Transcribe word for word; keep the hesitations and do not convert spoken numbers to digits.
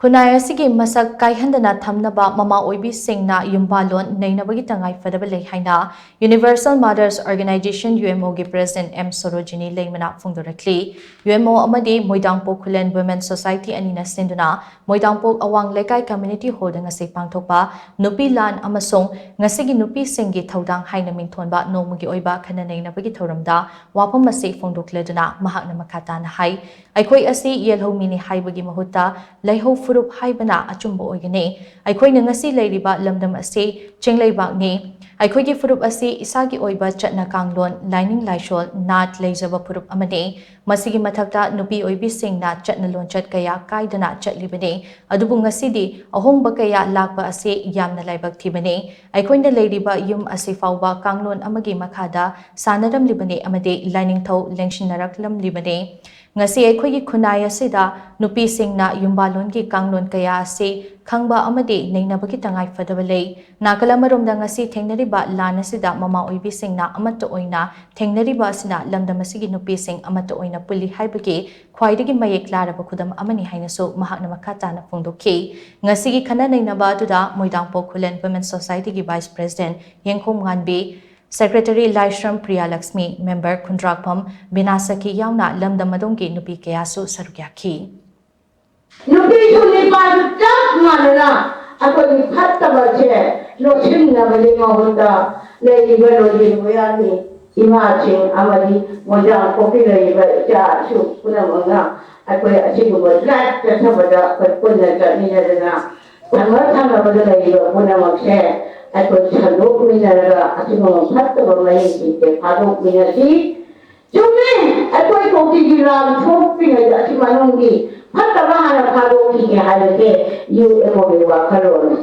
ꯈꯨꯟꯅꯥꯏ ꯑꯁꯤꯒꯤ ꯃꯁꯛ ꯀꯥꯏꯍꯟꯗꯅ ꯊꯝꯅꯕ ꯃꯃꯥ ꯑꯣꯏꯕꯤꯁꯤꯡꯅ ꯌꯨꯝꯕꯥꯂꯣꯟ ꯅꯩꯅꯕꯒꯤ ꯇꯉꯥꯏ ꯐꯗꯕ ꯂꯩ ꯍꯥꯏꯅ Universal Mothers Organization, UMO, ꯒꯤ President M ꯁꯣꯔꯣꯖꯤꯅꯤ ꯂꯩꯃꯅ ꯐꯣꯡꯗꯣꯔꯛꯂꯤ꯫ UMO ꯑꯃꯗꯤ ꯃꯣꯏꯗꯥꯡꯄꯣꯛ ꯈꯨꯂꯦꯟ Women Society ꯑꯅꯤꯅ ꯁꯤꯟꯗꯨꯅ ꯃꯣꯏꯗꯥꯡꯄꯣꯛ ꯑꯋꯥꯡ ꯂꯩꯀꯥꯏ Community Hall ꯗ ꯉꯁꯤ ꯄꯥꯡꯊꯣꯛꯄ ꯅꯨꯄꯤ ꯂꯥꯟ ꯑꯃꯁꯨꯡ ꯉꯁꯤꯒꯤ ꯅꯨꯄꯤꯁꯤꯡꯒꯤ ꯊꯧꯗꯥꯡ ꯍꯥꯏꯅ ꯃꯤꯡꯊꯣꯟꯕ ꯅꯣꯡꯃꯒꯤ ꯑꯣꯏꯕ ꯈꯟꯅ ꯅꯩꯅꯕꯒꯤ ꯊꯧꯔꯝꯗ ꯋꯥꯐꯝ ꯑꯁꯤ ꯐꯣꯡꯗꯣꯛꯂꯗꯨꯅ ꯃꯍꯥꯛꯅ ꯃꯈꯥ ꯇꯥꯅ ꯍꯥꯏ, ꯑꯩꯈꯣꯏ ꯑꯁꯤ ꯌꯦꯜꯍꯧ ꯃꯤꯅꯤ ꯍꯥꯏꯕꯒꯤ ꯃꯍꯨꯠꯇ ꯂꯩꯍꯧ ꯐꯨꯔꯨꯞ ꯍꯥꯏꯕꯅ ꯑꯆꯨꯝꯕ ꯑꯣꯏꯒꯅꯤ꯫ ꯑꯩꯈꯣꯏꯅ ꯉꯁꯤ ꯂꯩꯔꯤꯕ ꯂꯝꯗꯝ ꯑꯁꯤ ꯆꯤꯡꯂꯩꯕꯥꯛꯅꯤ꯫ ꯑꯩꯈꯣꯏꯒꯤ ꯐꯨꯔꯨꯞ ꯑꯁꯤ ꯏꯁꯥꯒꯤ ꯑꯣꯏꯕ ꯆꯠꯅ ꯀꯥꯡꯂꯣꯟ, ꯂꯥꯏꯅꯤꯡ ꯂꯥꯏꯁꯣꯜ, ꯅꯥꯠ ꯂꯩꯖꯕ ꯐꯨꯔꯨꯞ ꯑꯃꯅꯤ꯫ ꯃꯁꯤꯒꯤ ꯃꯊꯛꯇ ꯅꯨꯄꯤ ꯑꯣꯏꯕꯤꯁꯤꯡꯅ ꯆꯠꯅ ꯂꯣꯟꯆꯠ ꯀꯌꯥ ꯀꯥꯏꯗꯅ ꯆꯠꯂꯤꯕꯅꯤ꯫ ꯑꯗꯨꯕꯨ ꯉꯁꯤꯗꯤ ꯑꯍꯣꯡꯕ ꯀꯌꯥ ꯂꯥꯛꯄ ꯑꯁꯤ ꯌꯥꯝꯅ ꯂꯥꯏꯕꯛ ꯊꯤꯕꯅꯤ꯫ ꯑꯩꯈꯣꯏꯅ ꯂꯩꯔꯤꯕ ꯌꯨꯝ ꯑꯁꯤ ꯐꯥꯎꯕ ꯀꯥꯡꯂꯣꯟ ꯑꯃꯒꯤ ꯃꯈꯥꯗ ꯁꯥꯟꯅꯔꯝꯂꯤꯕꯅꯤ ꯑꯃꯗꯤ ꯂꯥꯏꯅꯤꯡꯊꯧ ꯂꯦꯡꯁꯤꯟꯅꯔꯛꯂꯝꯂꯤꯕꯅꯤ꯫ ꯉꯁꯤ ꯑꯩꯈꯣꯏꯒꯤ ꯈꯨꯟꯅꯥꯏ ꯑꯁꯤꯗ ꯅꯨꯄꯤꯁꯤꯡꯅ ꯌꯨꯝꯕꯥꯂꯣꯟꯒꯤ ꯀꯥꯡꯂꯣꯟ ꯀꯌꯥ ꯑꯁꯤ ꯈꯪꯕ ꯑꯃꯗꯤ ꯅꯩꯅꯕꯒꯤ ꯇꯉꯥꯏ ꯐꯗꯕ ꯂꯩ꯫ ꯅꯥꯀꯜ ꯑꯃꯔꯣꯝꯗ ꯉꯁꯤ ꯊꯦꯡꯅꯔꯤꯕ ꯂꯥꯟ ꯑꯁꯤꯗ ꯃꯃꯥ ꯑꯣꯏꯕꯤꯁꯤꯡꯅ ꯑꯃꯠꯇ ꯑꯣꯏꯅ ꯊꯦꯡꯅꯔꯤꯕ ꯑꯁꯤꯅ ꯂꯝꯗꯝ ꯑꯁꯤꯒꯤ ꯅꯨꯄꯤꯁꯤꯡ ꯑꯃꯠꯇ ꯑꯣꯏꯅ ꯄꯨꯜꯂꯤ ꯍꯥꯏꯕꯒꯤ ꯈ꯭ꯋꯥꯏꯗꯒꯤ ꯃꯌꯦꯛ ꯂꯥꯔꯕ ꯈꯨꯗꯝ ꯑꯃꯅꯤ ꯍꯥꯏꯅꯁꯨ ꯃꯍꯥꯛꯅ ꯃꯈꯥ ꯇꯥꯅ ꯐꯣꯡꯗꯣꯛꯈꯤ꯫ ꯉꯁꯤꯒꯤ ꯈꯟꯅ ꯅꯩꯅꯕ ꯑꯗꯨꯗ ꯃꯣꯏꯗꯥꯡꯄꯣꯛ ꯈꯨꯂꯦꯟ Women Society ꯒꯤ Vice President ꯌꯦꯡꯈꯣꯝ ꯉꯥꯟꯕꯤ, Secretary ꯂꯥꯏꯁ꯭ꯔꯝ ꯄ꯭ꯔꯤꯌꯥꯂꯛꯁꯃꯤ, Member ꯈꯨꯟꯗ꯭ꯔꯥꯛꯄꯝ ꯕꯤꯅꯥꯁꯈꯤ ꯌꯥꯎꯅ ꯂꯝꯗꯝ ꯑꯗꯣꯝꯒꯤ ꯅꯨꯄꯤ ꯀꯌꯥꯁꯨ ꯁꯔꯨꯛ ꯌꯥꯈꯤ꯫ ꯅꯨꯄꯤꯁꯨ ꯅꯨꯄꯥꯁꯨ ꯆꯞ ꯃꯥꯟꯅꯅ ꯑꯩꯈꯣꯏꯒꯤ ꯐꯠꯇꯕꯁꯦ ꯂꯣꯠꯁꯤꯟꯅꯕꯒꯤ ꯃꯍꯨꯠꯇ ꯂꯩꯔꯤꯕ ꯂꯣꯏꯖꯤꯡ ꯂꯣꯌꯥꯒꯤ ꯏꯃꯥꯁꯤꯡ ꯑꯃꯗꯤ ꯃꯣꯏꯔꯥꯡꯈꯣꯛꯀꯤ ꯂꯩꯔꯤꯕ ꯏꯆꯥ ꯏꯁꯨ ꯄꯨꯝꯅꯃꯛꯅ ꯑꯩꯈꯣꯏ ꯑꯁꯤꯒꯨꯝꯕ ꯗ꯭ꯔꯥꯏꯚ ꯆꯠꯊꯕꯗ ꯑꯩꯈꯣꯏ ꯄꯨꯟꯅ ꯆꯠꯃꯤꯟꯅꯗꯅ ꯊꯪꯅ ꯊꯪꯅꯕꯗ ꯂꯩꯔꯤꯕ ꯄꯨꯝꯅꯃꯛꯁꯦ ꯑꯩꯈꯣꯏ ꯁꯟꯗꯣꯛꯃꯤꯟꯅꯔꯒ ꯑꯁꯤꯒꯨꯝꯕ ꯐꯠꯇꯕ ꯃꯍꯤꯛꯁꯤꯡꯁꯦ ꯐꯥꯗꯣꯛꯃꯤꯟꯅꯁꯤ꯫ ꯆꯨꯝꯃꯤ, ꯑꯩꯈꯣꯏ ꯀꯨꯀꯤꯒꯤ ꯂꯥꯟ ꯊꯣꯛꯇ꯭ꯔꯤꯉꯩꯗ ꯑꯁꯤ ꯃꯅꯨꯡꯒꯤ ꯐꯠꯇꯕ ꯍꯥꯟꯅ ꯐꯥꯗꯣꯛꯈꯤꯒꯦ ꯍꯥꯏꯕꯁꯦ ꯌꯨ ꯑꯦꯝ ꯑꯣꯒꯤ ꯋꯥꯈꯜꯂꯣꯟꯅꯤ꯫